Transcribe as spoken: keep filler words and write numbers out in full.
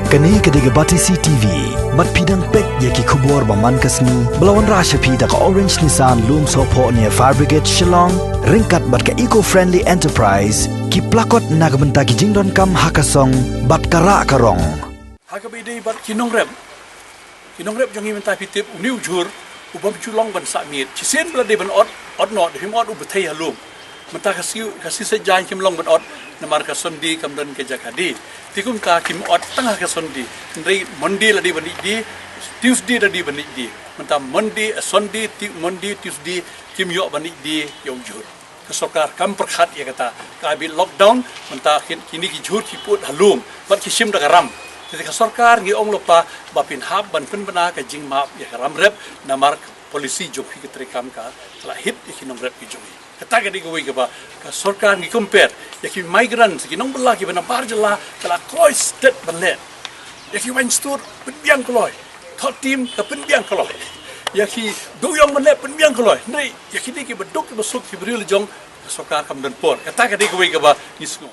Kane ka dei ka Batesi T V. Bad phi dang peit ïa ki khubor ba man ka sngi ba la wanrah sha phi da ka Orange Nissan Lumsohphoh near Fire Brigade Shillong, ryngkat bad ka Eco Friendly Enterprise, ki plakot na ka bynta ki jingdonkam ha ka song bad ka rah ka rong. Ha kaba ïadei bad ki nongrep, ki nongrep jong ngi mynta phi tip une u jhur u bym ju long ban sah miet. Shisien ba la dei ban ot, ot noh, da phim ot u bthei ha lum. Mynta ka sngi, ka sngi Saitjaiñ kim long ban ot namar ka Sunday kam don ka jaka die. Te kumta kim ot tang ha ka Sunday. Hynrei Monday la dei ban ïoh die, Tuesday la dei ban ïoh die. Mynta Monday, eh, Sunday, Tu-, Monday, Tuesday kim ïoh ban ïoh die ïa u jhur. Ka sorkar kam pyrkhat ïa kata. Ka bit lockdown, mynta kin-, kine ki jhur ki pud ha lum bad ki shim da ka ram. Te ka sorkar ngi ong lypa ba phin hap ban pynbna ka jingmap ïa ka ram rep namar ka policy jong phi ka treikam ka la hit ïa ki nongrep ki jong ngi. Kata ka dei kawei kaba ka sorkar ngi compare ïa ki migrants, ki nongbylla kiba na bar jylla, ka la kloi stet ban leh. Ïa ki waiñ stur pynbiang kloi. Thoh tim ka pynbiang kloi. Ïa ki duk ïong ban leh pynbiang kloi. Hynrei ïa kine kiba duk kiba suk kiba riewlajong, ka sorkar kam don por. Kata ka dei kawei kaba ngi sngew.